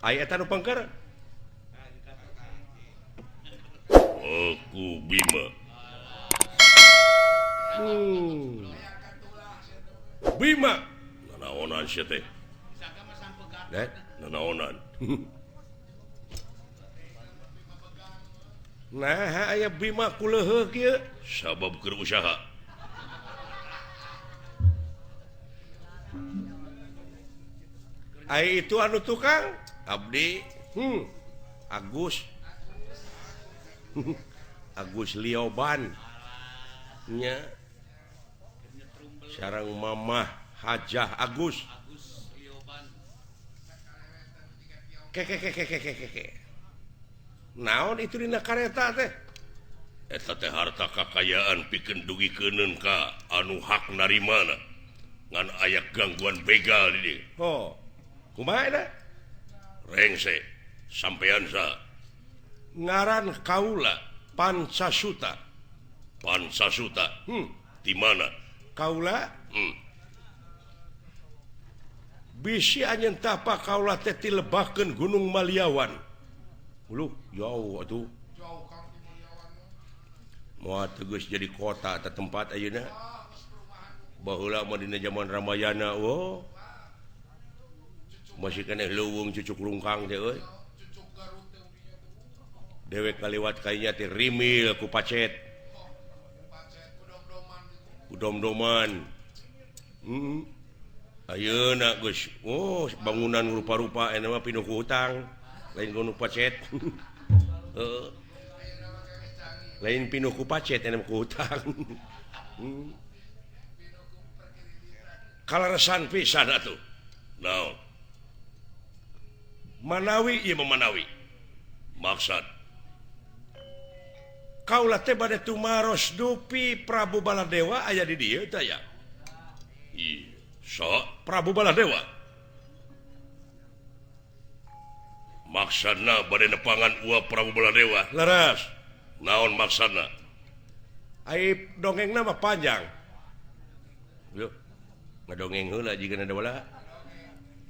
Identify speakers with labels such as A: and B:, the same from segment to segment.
A: Aya eta nu pengker.
B: Aku Bima.
A: Bima.
B: Nanaonan sia teh?
A: Dek,
B: nanaonan.
A: Nah, aya Bima kuleuheuh kieu.
B: Sabab keur usaha.
A: Ai itu anu tukang
B: abdi.
A: Agus. Agus Lioban. Nya. Sareng Mamah Hajah Agus. Keke. Naon itu dina kareta teh?
B: Eta teh harta kakayaan pikeun dugi keuneun ka anu hak narimana. Ngan aya gangguan begal di dieu.
A: Oh. Kumaha eta?
B: Rengse sampean sa.
A: Ngaran kaula Pancasuta.
B: Pancasuta. Di mana?
A: Kaula? Bisi anjeun tapa kaula teh tilebakeun Gunung Maliawan. Uluh, jauh atuh.
C: Jauh Kang di Maliawan.
A: Moal tegas jadi kota atau tempat ayeuna. Baheula mah dina zaman Ramayana, oh. Masih keneh leuweung cucuk rungkang teh euy. Dewek kaliwat kainya teh rimil ku pacet. Ku dom-doman. Ayeuna geus, oh bangunan rupa-rupa eta mah pinuh ku hutang. Lain ku pacet. Heeh. Lain pinuh ku pacet eta mah ku hutang. Kaleresan pisan atuh.
B: Naon?
A: Manawi
B: ieu mah manawi. Maksad
A: kaula teh bade tumaros dupi Prabu Baladewa aya di dieu teh ya.
B: Ieu, sok
A: Prabu Baladewa.
B: Maksudna bade nepangan ua Prabu Baladewa.
A: Leres.
B: Naon maksudna?
A: Ai dongengna mah panjang. Lho, ngadongeng heula jiga ada wala.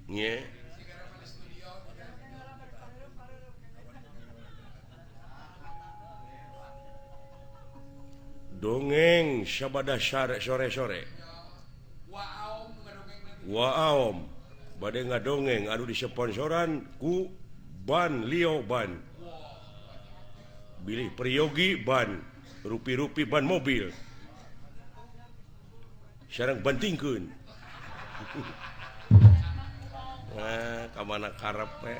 A: Nya. Dongeng sabada sore-sore. Waom bade ngadongeng anu disponsoran ku Ban Lio Ban. Bilih priyogi ban, rupi-rupi ban mobil. Sareng bantingkeun. Nah, ka mana karep we?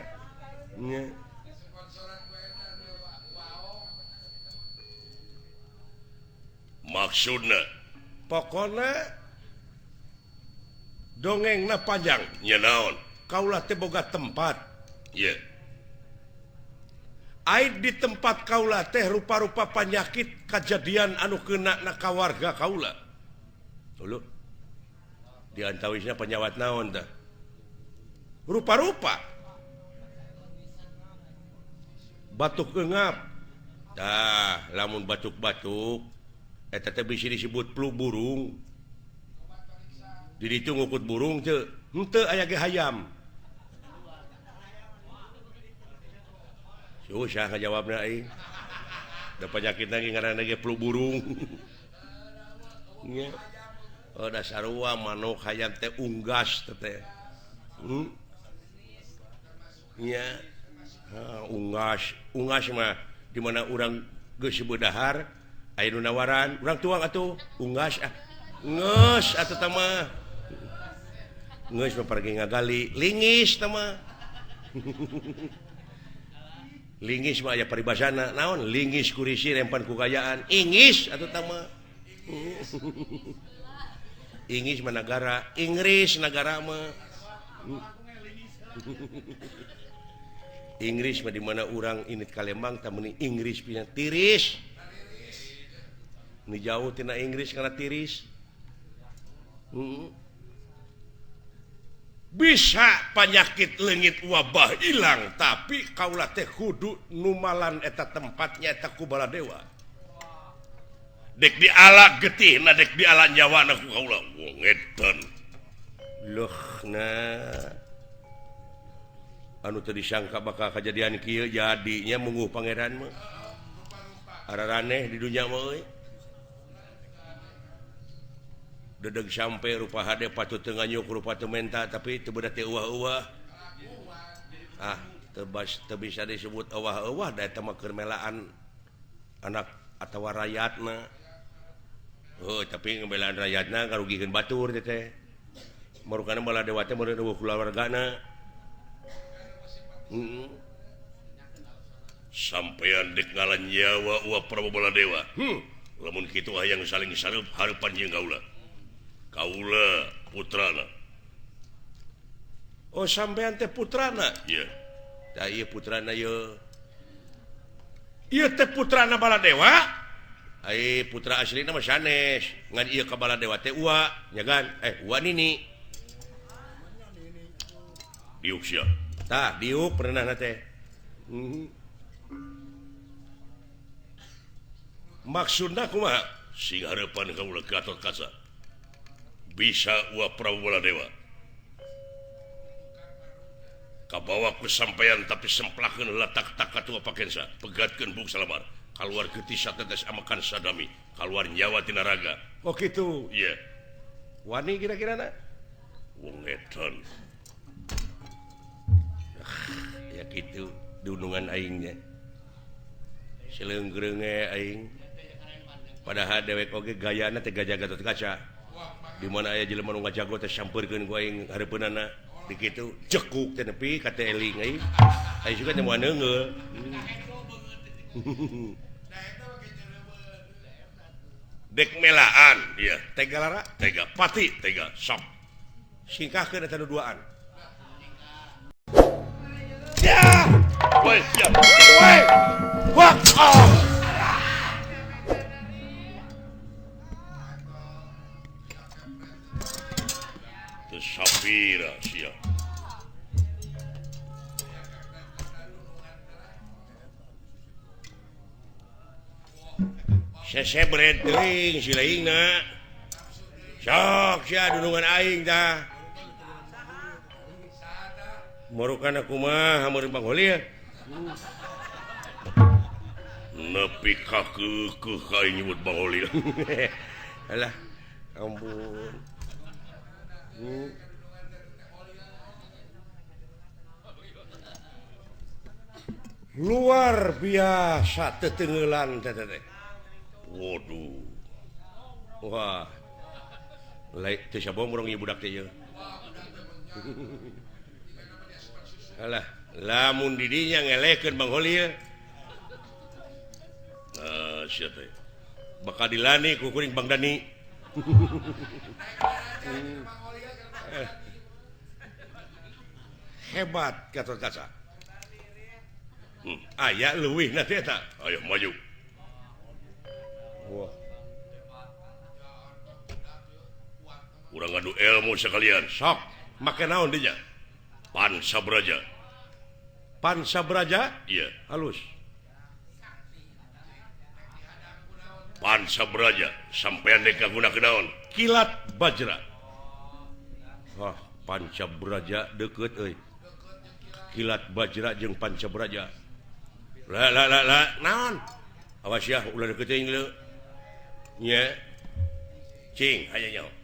A: Nya.
B: Maksudna
A: pokona dongengna panjang.
B: Nya naon?
A: Kaula teh boga tempat.
B: Ye.
A: Ai di tempat kaula teh rupa-rupa panyakit kajadian anu kena na ka warga kaula. Dulu di antawisna penyawat naon tah? Rupa-rupa. Batuk eungap. Tah, lamun batuk-batuk eta teh bisi disebut flu burung. Di ditu ngukut burung teu, henteu aya ge hayam. Susah ngajawabna euy. Da penyakit lagi ngaranna ge flu burung. Nya. Oh da sarua manuk hayam teh unggas teh. Nya. Unggas, unggas mah di mana urang geus beudahar aya nu nawaran, urang tuang atuh unggas ah. Ngeus atuh tah mah. Ngeus mah pergi ngagali, lingis tah mah. Lingis mah aya paribasana, naon lingis kurisi rempan ku kayaan, ingis atuh tah mah. Ingis mah nagara, Inggris nagara mah. Inggris mah di mana urang init ka Lembang tah meuni Inggris pisan tiris. Ini jauh tina Inggris karena tiris. Bisa penyakit leungit wabah hilang, tapi kaula teh kudu numalan eta tempatnya eta ku Baladewa.
B: Dek diala getihna dek diala nyawana ku kaula. Wong edan.
A: Loh nah. Anu teu disangka bakal kajadian kieu jadinya mungguh pangeran mah. Araraneh di dunya mah euy. Dedeg sampai rupa hade patut teu nganyuk rupa teu menta tapi teu beunah teh euwah-euwah. Ah, teu bisa disebut euwah-euwah da eta mah keur melaan anak atawa rakyatna. Oh, tapi ngebelaan rakyatna ngarugikeun batur teh teh. Marukana Baladewa teh meureun euweuh kulawargana.
B: Sampean dek ngalan nyawa Uwa Prabu Baladewa. Lamun kitu hayang saling sareup hareupan jeung kaula. Kaula putrana.
A: Oh, sampean teh putrana?
B: Iya.
A: Tah ieu putrana ieu. Ieu teh putrana Baladewa? Ai putra aslina mah sanes. Ngan ieu ka Baladewa teh Uwa, nya kan? Uwa nini.
B: Diuk sia.
A: Tah, diuk pernah teh. Maksudna kumaha?
B: Sing hareupan kaula Gatot Kaca. Bisa Uwa Prabu Baladewa. Kabawa ku sampean tapi semplakeun letak tak katua pakensa, pegatkeun buk salamar. Kaluar getih satetes amakan sadami, kaluar nyawa tina raga.
A: Oh kitu.
B: Iya.
A: Wani kira-kira na?
B: Wong edan.
A: Ya gitu dunungan aingnya sileungreunge aing padahal dewek oge gayana teh gajah Gatot Kaca di mana aya jelema nu ngajago teh sampeurkeun ku aing hareupeunana di kitu jekuk teh nepi ka teh eling aing aing suka teh moal neungeul.
B: Dek melaan iya
A: tega lara
B: tega pati tega sok
A: singkahkeun eta nu duaan.
B: Ya! Woi, siap. Woi.
A: Wah. Oh.
B: Teu sapira sia.
A: Sesebret teuing si laingna. Sok sia dunungan aing tah. Marukan aku mah hameureun Bang Holil.
B: Nepi ka keukeuh ka nyebut Bang Holil.
A: Alah, ampun. Luar biasa tetengelan teh teh.
B: Waduh.
A: Wah. Lain teu sabong urang ieu budak teh ieu. Alah, lamun didinya ngelehkeun Bang Holil.
B: Nah, sia teh.
A: Bakal dilani ku kuring Bang Dani. Hebat Gatot Kaca. Aya leuwih na teh eta.
B: Ayo maju.
A: Wah.
B: Urang ngadu ilmu sekalian.
A: Sok, make naon dinya?
B: Pansabraja.
A: Pansabraja?
B: Iya.
A: Halus.
B: Pansabraja sampean dek kagunakeun naon?
A: Kilat Bajra. Wah, Pancabraja deukeut euy. Kilat Bajra jeung Pancabraja. La la la la, naon? Awas ya ulah deukeut teuing leu. Nya. Cing, aya nyaho.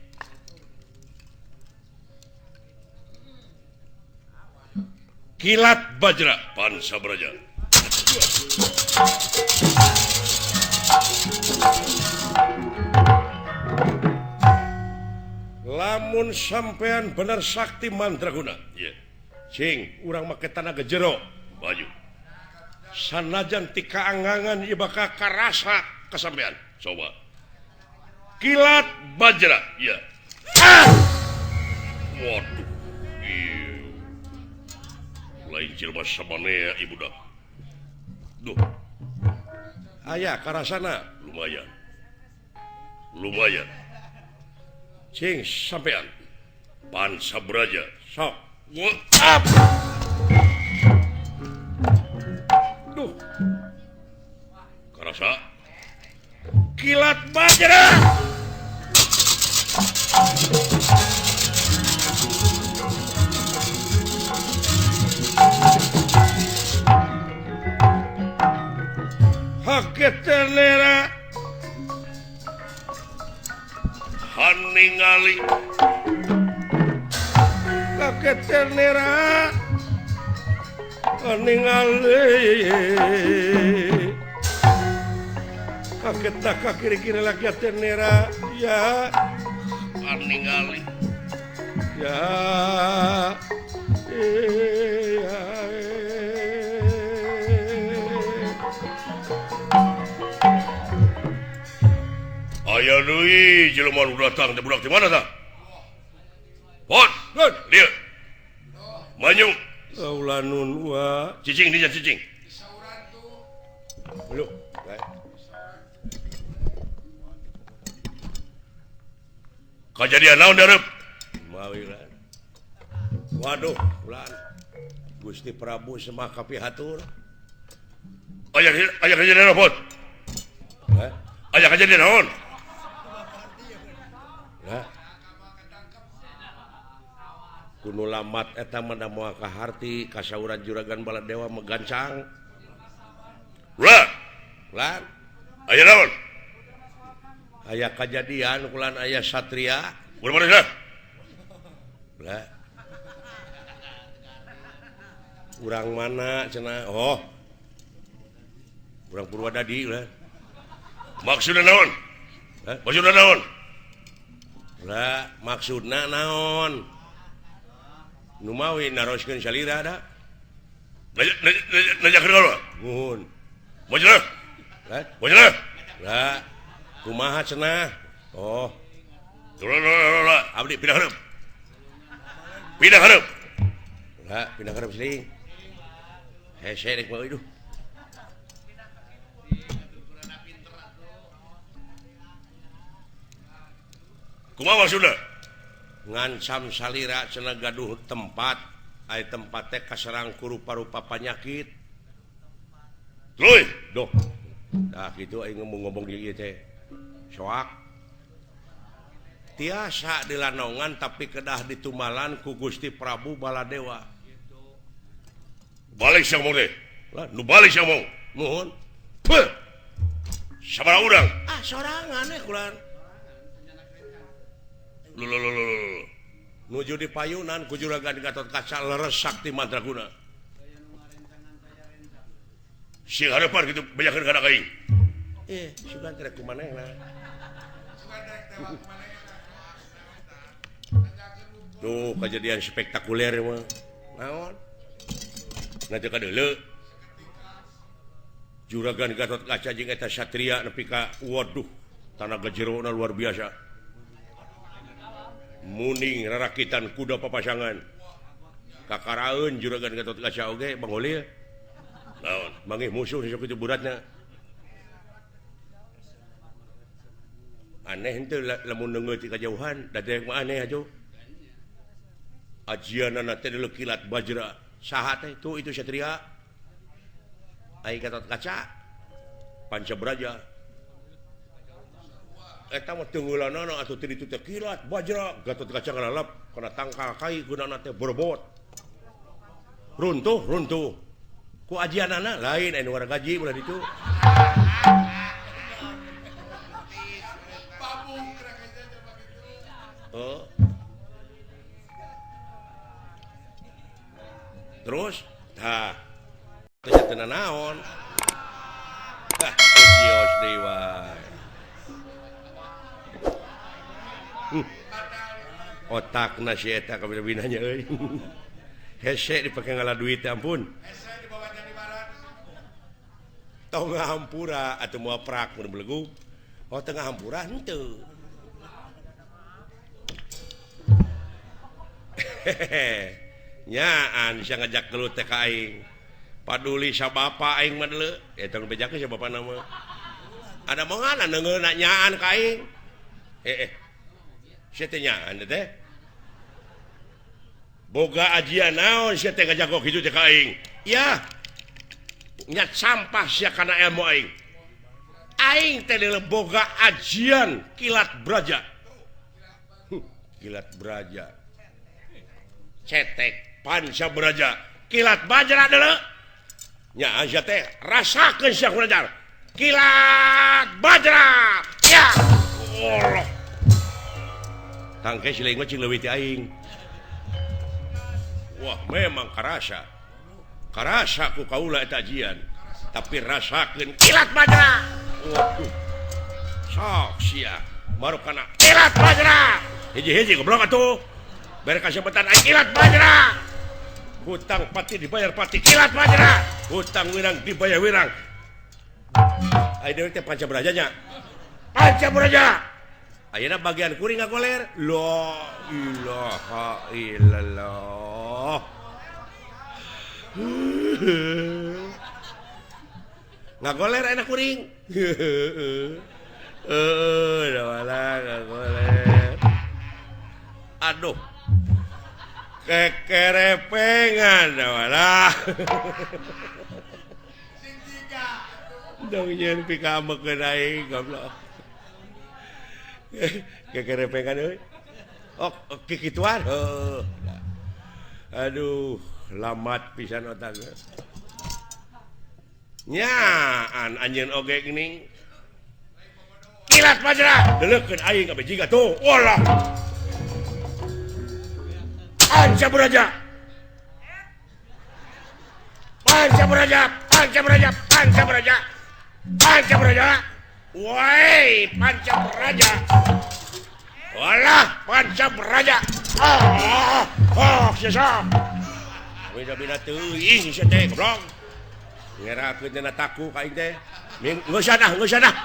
B: Kilat Bajra, Pansabraja.
A: Lamun sampean bener sakti mandraguna.
B: Iya.
A: Cing, urang make tanaga jero.
B: Baju.
A: Sanajan ti kaangangan ieu bakal karasa kasampean.
B: Coba.
A: Kilat
B: Bajra, iya.
A: Ah!
B: Waduh. Lain jelema samanea ibu dah. Duh.
A: Aya karasana
B: lumayan. Lumayan.
A: Cing sampean.
B: Pansabraja.
A: Sok.
B: Up.
A: Duh.
B: Karasa.
A: Kilat Bajra.
B: Ningali
A: kaget ternera ningali kaget tak kiri-kiri lagi ternera ya
B: ningali
A: ya
B: aya deui jelema nu datang teh budak di mana tah? Pot, dieu. Manyung.
A: Ulah nun wa.
B: Cicing dinya cicing.
A: Lu.
B: Kajadian naon dareup?
A: Mawi lan. Waduh, ulan. Gusti Prabu Semah kapihatur.
B: Aya aya kajadian naon, Pot?
A: Hah?
B: Aya kajadian naon?
A: Lah. Kuno lamat eta mah da moal kaharti kasauran Juragan Baladewa megancang.
B: Ulah.
A: Ulan.
B: Aya naon?
A: Aya kajadian kulan aya satria.
B: Ulah mana sia?
A: Lah. Urang mana cenah? Oh. Urang Purwadadi ulah.
B: Maksudna naon?
A: Hah?
B: Maksudna naon?
A: Lah, maksudna naon? Nu mawi naroskeun salira da.
B: Nanyakeun ka
A: Nuhun.
B: Maksudna?
A: Lah,
B: maksudna?
A: Lah, kumaha cenah? Oh.
B: Ulah, abdi pindah hareup. Pindah hareup.
A: Lah, pindah hareup sini. Hese rek mah iduh.
B: Kumaha maksudna?
A: Ngancam salira cenah gaduh tempat, aya tempat teh kaserang ku rupa-rupa panyakit.
B: Tuluy,
A: doh. Tah kitu aing ngomong-ngomong di ieu teh. Soak. Tiasa dilanongan tapi kedah ditumalan ku Gusti Prabu Baladewa.
B: Balik sia ngomong teh.
A: Lah,
B: nu balik sia ngomong.
A: Nuhun.
B: Peuh. Sabaraha urang?
A: Ah, sorangan eh kulan.
B: Lho.
A: Nuju di payunan ku Juragan Gatot Kaca leres sakti mandraguna.
B: Sing hareupan kitu bejakeun kana aing.
A: Sugan teh ku manehna. Tuh kejadian spektakuler mah. Naon?
B: Nah teu kadeuleu. Juragan Gatot Kaca jeung eta satria nepi ka waduh, tanaga jerona luar biasa. Muning rarakitan kuda papasangan. Kakaraeun Juragan Gatot Kaca oge Bang Holil. Naon?
A: Manggih musuh sok kitu buratna. Aneh henteu lamun neungeut ti kajauhan, da teh mah aneh atuh. Ajianana teh deuleu kilat bajra. Saha teh? Tuh itu satria. Ai Gatot Kaca Panca Braja. Eta mah tunggulanana atuh teu ditu teh kilat bajra Gatot Kaca ngalalap kana tangkal kai gunana teh berbot. Runtuh runtuh. Ku ajianana lain anu wargaji ulah ditu. Oh. Terus tah teh teu naon. Ah, kios deui wae. Otakna si eta kabina-binanya euy. Hese dipake ngala duit ampun.
C: Hese dibawa jadi barat.
A: Tong ngahampura atuh moal prak mun belegug. Oh tengah hampura henteu. Nyaan sia ngajak gelut teh ka aing. Paduli sa bapa aing mah deuleu. Eta nu bejakeun sa bapana mah. Ada mongan neungeuna nyaan ka aing. Sia teh nyaan teh. Boga ajian naon sia teh ngajago kitu teh ka aing. Yah. Nya sampah sia kana ilmu aing. Aing teh deuleu boga ajian kilat braja. Kilat braja. Cetek panca braja. Kilat bajra deuleu. Nya sia teh rasakeun sia ku ajar. Kilat bajra. Ya. Allah. Tangke si leuwih cing leuwih ti aing. Wah, memang karasa. Karasa ku kaula eta ajian. Tapi rasakeun kilat bajra. Waduh. Sok sia. Baru kana kilat bajra. Hiji-hiji goblok atuh. Bere kasebetan aing kilat bajra. Hutang pati dibayar pati kilat bajra. Hutang wirang dibayar wirang. Ayo deui teh panca beraja nya. Panca beraja. Ayeuna bagian kuring ngagoler. La ilaha illallah. Ngagoler enak kuring. Heeh, dah ngagoler. Aduh. Kekerepengan dah. Dong nyeun pikamekeun aing goblok. Kekerepengan euy. Oh, kikituan. Heuh. Aduh, lamat pisan otak. Nyaan anjeun oge geuning. Kilat bajra, deuleukeun aing kabeh jiga tuh. Walah. Panca beraja. Panca beraja, panca beraja, panca beraja. Panca beraja. Woi, panca beraja. Walah, panca beraja. Ah, oh, sesa. Beda-beda teuing sia teh goblok. Ngerakeun dina taku ka aing teh. Geus ah, geus ah.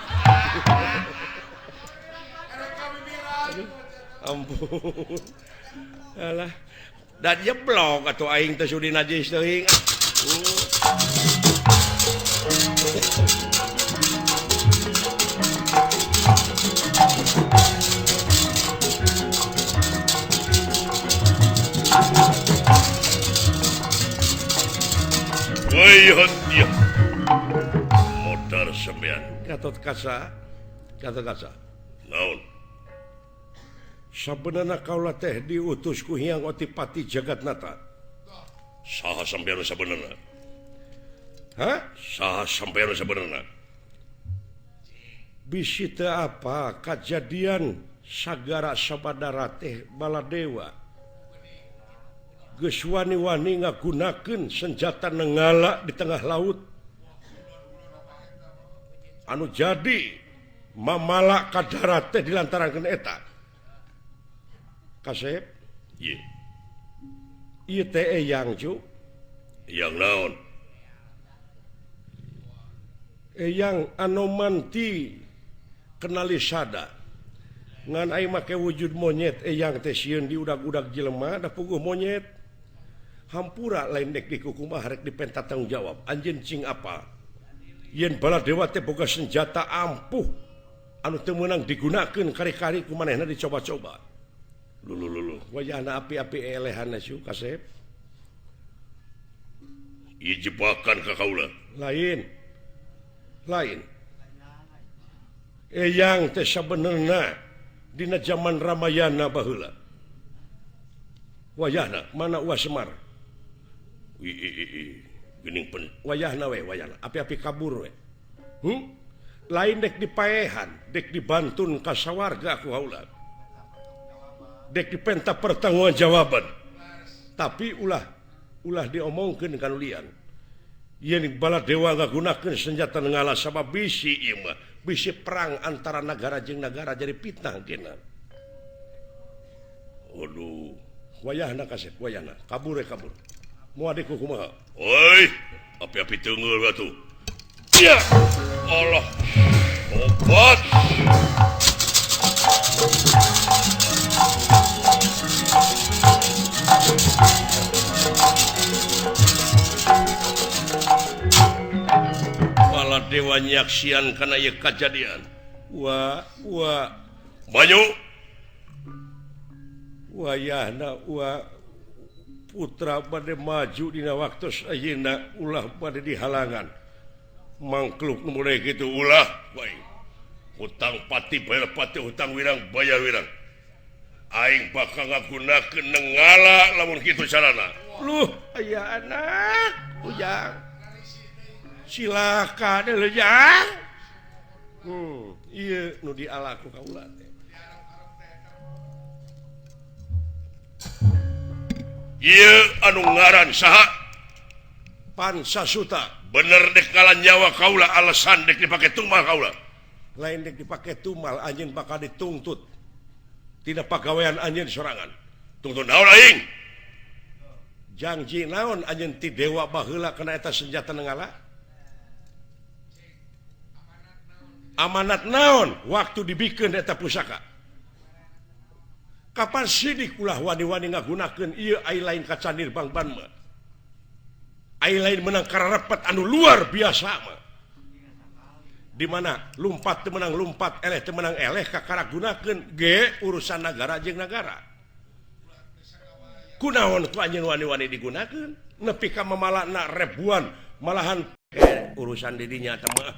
A: Ampun. Alah, dan jeblok atuh aing teh sudi najis teuing.
B: Woi dia. Modar sampean.
A: Gatot Kaca, Gatot Kaca.
B: Naon?
A: Sabenerna kaula teh diutus ku Hyang Otipati Jagatnata.
B: Saha sampean sabenerna?
A: Hah?
B: Saha sampean sabenerna?
A: Bisi teu apa kajadian sagara sabadara teh Baladewa. Geus wani-wani ngagunakeun senjata nenggala di tengah laut. Anu jadi mamala ka darat teh dilantarankeun eta. Kasep?
B: Ieu.
A: Ieu teh eyang cu.
B: Eyang naon?
A: Eyang Anomanti kenali sada. Ngan aing make wujud monyet eyang teh sieun diudag-udag jelema da puguh monyet. Hampura lain dek dikukumah rek dipenta tanggung jawab. Anjeun cing apa? Yen Baladewa teh boga senjata ampuh anu teu meunang digunakeun kari-kari ku manehna dicoba-coba. Lulu lulu wayahna api-api elehanna siu kasep.
B: Ieu jebakan ka kaula.
A: Lain. Lain. Eyang teh sabenerna dina zaman Ramayana baheula. Wayahna mana Uwa Semar?
B: Geuning pen
A: wayahna we wayahna api-api kabur we. Lain dek dipaehan, dek dibantun ka sawarga ku haula. Dek dipenta pertanggungjawaban. Tapi ulah ulah diomongkeun ka nu lian. Yen Baladewa ngagunakeun senjata ngala sabab bisi ieu mah, bisi perang antara nagara jeung nagara jadi fitnah geuna.
B: Aduh,
A: wayahna kasep wayahna, kabur we kabur. Moal dikukumaha.
B: Oi, api-api teunggeul atuh. Ya Allah. Obat.
A: Baladewa nyaksian kana ieu kajadian. Wa wa
B: banyu
A: wayahna wa putra bade maju dina waktu ayeuna ulah bade dihalangan. Mangkluk nu mulai kitu
B: ulah bae. Hutang pati bayar pati, hutang wirang bayar wirang. Aing bakal ngagunakeun nenggala lamun kitu carana.
A: Luh, aya anak ujang. Silaka deuleu jang. Ieu nu diala ku kaula teh.
B: Ieu anu ngaran saha?
A: Pansasuta.
B: Bener dek ngalan nyawa kaula alasan dek dipake tumal kaula.
A: Lain dek dipake tumal anjeun bakal dituntut. Tidak pagawean anjeun sorangan.
B: Tuntut naon aing?
A: Janji naon anjeun ti dewa baheula kana eta senjata nenggala? Amanat naon waktu dibikeun eta pusaka? Kapan sidik ulah wani-wani ngagunakeun ieu ai lain kaca nirbangban mah. Ai lain menang kararepet anu luar biasa mah. Di mana lumpat teu meunang lumpat, eleh teu meunang eleh kakara gunakeun ge urusan nagara jeung nagara. Kunaon ku anjeun wani-wani digunakeun nepi ka mamalana ribuan malahan urusan di dinya teh mah.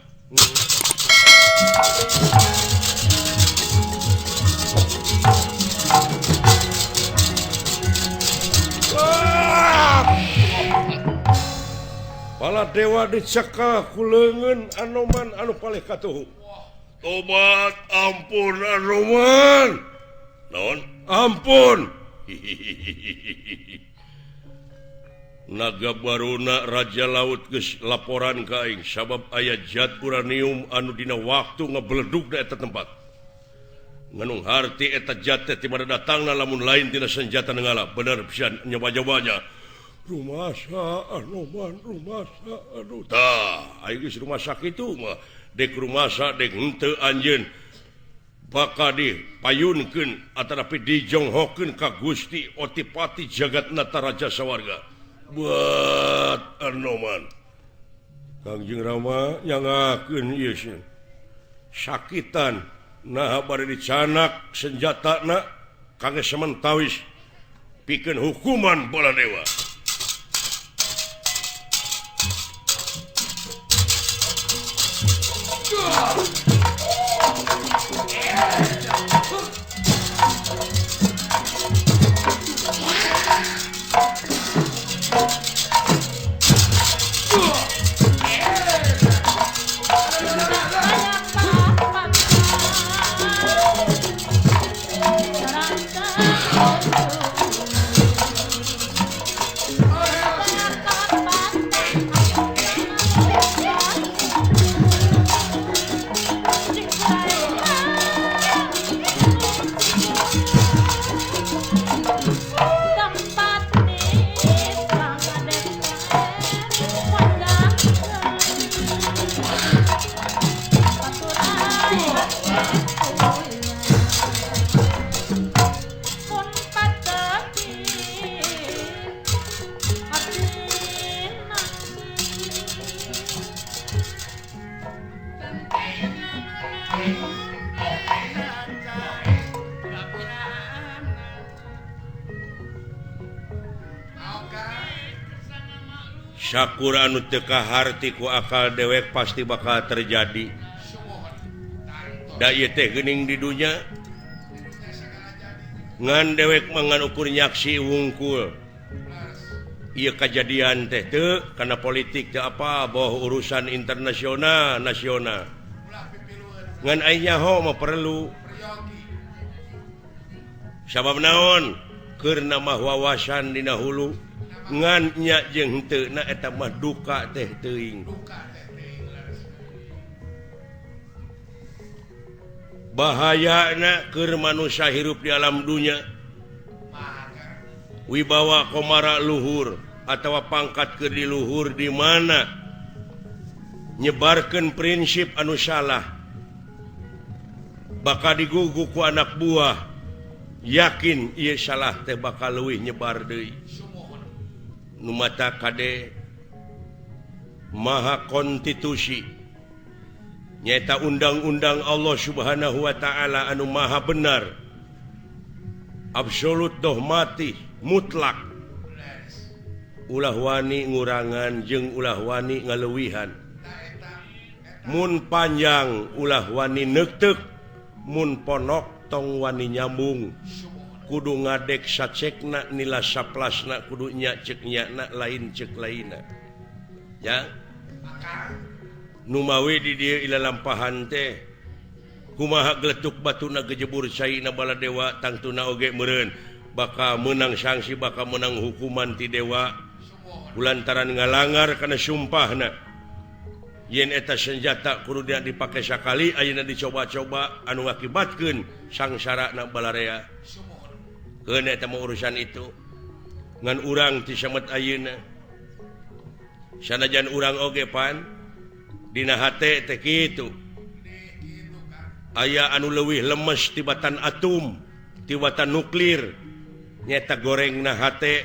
A: Bala dewa dicekal ku leungeun Anoman anu palih katuhu.
B: Tobat ampun Anoman. Naon?
A: Ampun.
B: Naga Baruna Raja Laut geus laporan ka aing sabab aya zat uranium anu dina waktu ngebeledug da eta tempat. Nganung harti eta zat teh ti mana datangna lamun lain tina senjata nenggala. Bener pisan nyoba-nyobanya.
A: Rumasa Anoman, rumasa aduh.
B: Tah, aing geus rumasa kitu mah dek rumasa dek henteu anjeun bakal dipayunkeun atanapi dijonghokeun ka Gusti Otipati Jagatnata Raja Sawarga. Buat Anoman.
A: Kangjeng Rama nyangakeun ieu sih. Sakitan naha bade dicanak senjatana kangge sementawis pikeun hukuman Baladewa. Syakur anu teu kaharti ku akal dewek pasti bakal terjadi. Da ieu teh geuning di dunya ngan dewek mah ngan ukur nyaksi wungkul. Ieu kajadian teh teu kana politik teu apa boh urusan internasional nasional. Ngan ai nyaho mah perlu. Sabab naon? Keur nambah wawasan dina hulu. Ngan nya jeung henteu na eta mah duka teh teuing. Bahayana keur manusia hirup di alam dunya. Wibawa komara luhur atawa pangkat keur di luhur di mana nyebarkeun prinsip anu salah. Bakal digugu ku anak buah. Yakin ieu salah teh bakal leuwih nyebar deui. Nu mata kade maha konstitusi nyaeta undang-undang Allah Subhanahu wa ta'ala anu maha benar absolut dogmatis mutlak ulah wani ngurangan jeung ulah wani ngaleuwihan mun panjang ulah wani neuteuk mun ponok tong wani nyambung kudu ngadek sacekna nila saplasna kudu nya cek nyana lain cek lainna ya numawi di dieu ilalampahan teh kumaha geletuk batuna gejebur caina Baladewa tangtuna oge meureun Bakal menang sanksi bakal menang hukuman ti dewa kulantaran ngalangar kana sumpahna. Yen eta senjata kudu dipake sakali ayeuna dicoba-coba anu ngakibatkeun sangsara na balarea. Keun eta mah urusan itu. Ngan urang ti samet ayeuna. Sanajan urang oge pan dina hate teh kitu. Aya anu leuwih lemes tibatan atom, tibatan nuklir, nyeta gorengna hate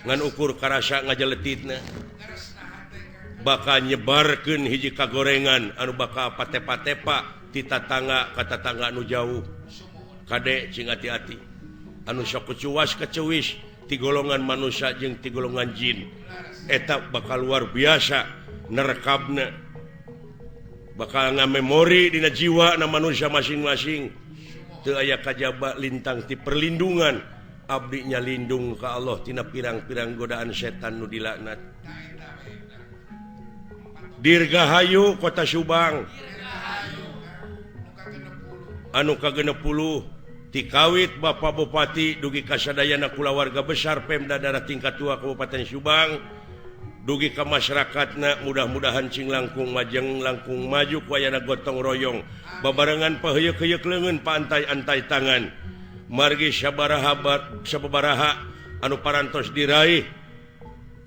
A: ngan ukur karasa ngajeletitna. Bakal nyebarkeun hiji kagorengan anu bakal patepa-tepa ti tatangga ka tatangga anu jauh. Kade cing hati-hati. Anu sok kecuas kecewis ti golongan manusia jeung ti golongan jin. Eta bakal luar biasa nerekabna. Bakal ngamemori dina jiwa na manusia masing-masing. Teu aya kajaba lintang ti perlindungan. Abdi nya lindung ka Allah tina pirang-pirang godaan setan nu dilaknat. Dirgahayu Kota Subang anu ka-60 tikawit Bapak Bupati dugi ka sadayana kulawarga besar Pemda Daerah Tingkat 2 Kabupaten Subang dugi ka masyarakatna mudah-mudahan cing langkung majeng langkung maju ku ayana gotong royong babarengan paheuyeuk-heuyeuk leungeun paantai-antai tangan margi sabaraha sababaraha anu parantos diraih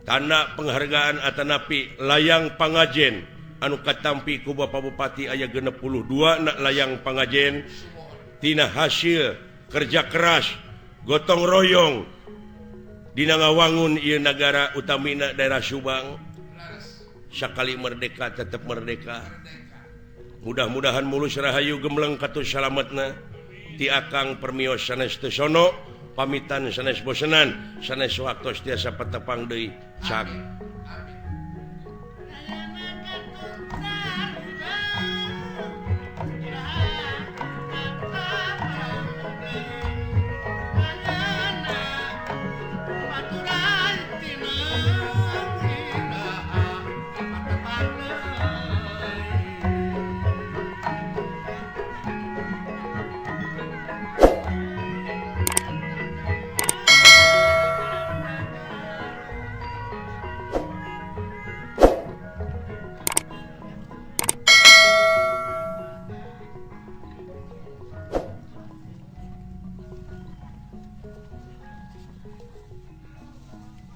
A: tanda penghargaan atanapi layang pangajen anu katampi ku Bapak Bupati aya 62 nak layang pangajen tina hasil kerja keras gotong royong dina ngawangun ieu nagara utamina daerah Subang. Sakali merdeka tetep merdeka. Mudah-mudahan mulus rahayu gemleng katus salametna ti akang permios sanes teu sono pamitan sanes bosenan sanes waktos tiasa patepang deui. Cak.